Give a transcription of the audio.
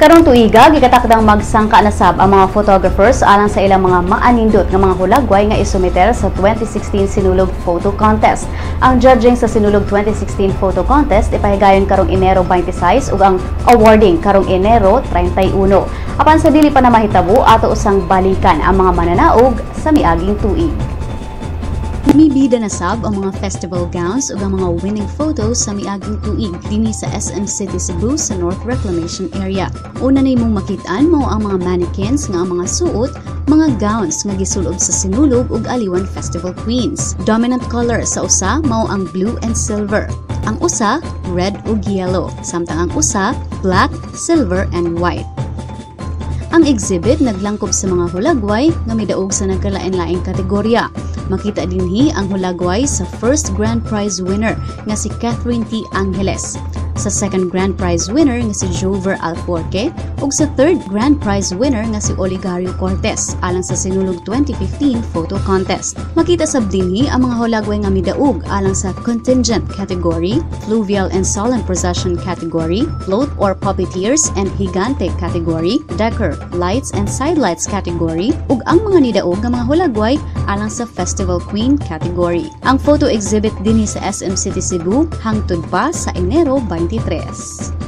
Karong tuiga, gikatakdang magsangka na sab ang mga photographers alang sa ilang mga maanindot nga mga hulagway nga isumiter sa 2016 Sinulog Photo Contest. Ang judging sa Sinulog 2016 Photo Contest ipahigayon karong Enero 26 ug ang awarding karong Enero 31. Apan sa dili pa na mahitabo, ato usang balikan ang mga mananaog sa miaging tuig. Mibida na sab ang mga festival gowns ug ang mga winning photos sa miaging tuig dinhi sa SM City Cebu sa North Reclamation Area. Una nimong makit-an mao ang mga mannequins nga ang mga suot, mga gowns nga gisulob sa Sinulog ug Aliwan Festival Queens. Dominant color sa usa mao ang blue and silver. Ang usa, red ug yellow, samtang ang usa, black, silver and white. Ang exhibit naglangkob sa mga hulagway nga midaog sa nagkalain-laing kategorya. Makita dinhi ang hulagway sa first grand prize winner nga si Catherine T. Angeles, sa second grand prize winner nga si Jover Alforque ug sa third grand prize winner nga si Oligario Cortez alang sa Sinulog 2015 Photo Contest. Makita sab dinhi ang mga hulagway nga midaog alang sa contingent category, fluvial and solemn procession category, float or puppeteers and higante category, decor, lights and sidelights category, ug ang mga nidaog nga mga hulagway alang sa Festival Queen category. Ang photo exhibit dinhi sa SM City Cebu hangtod pa sa Enero 23.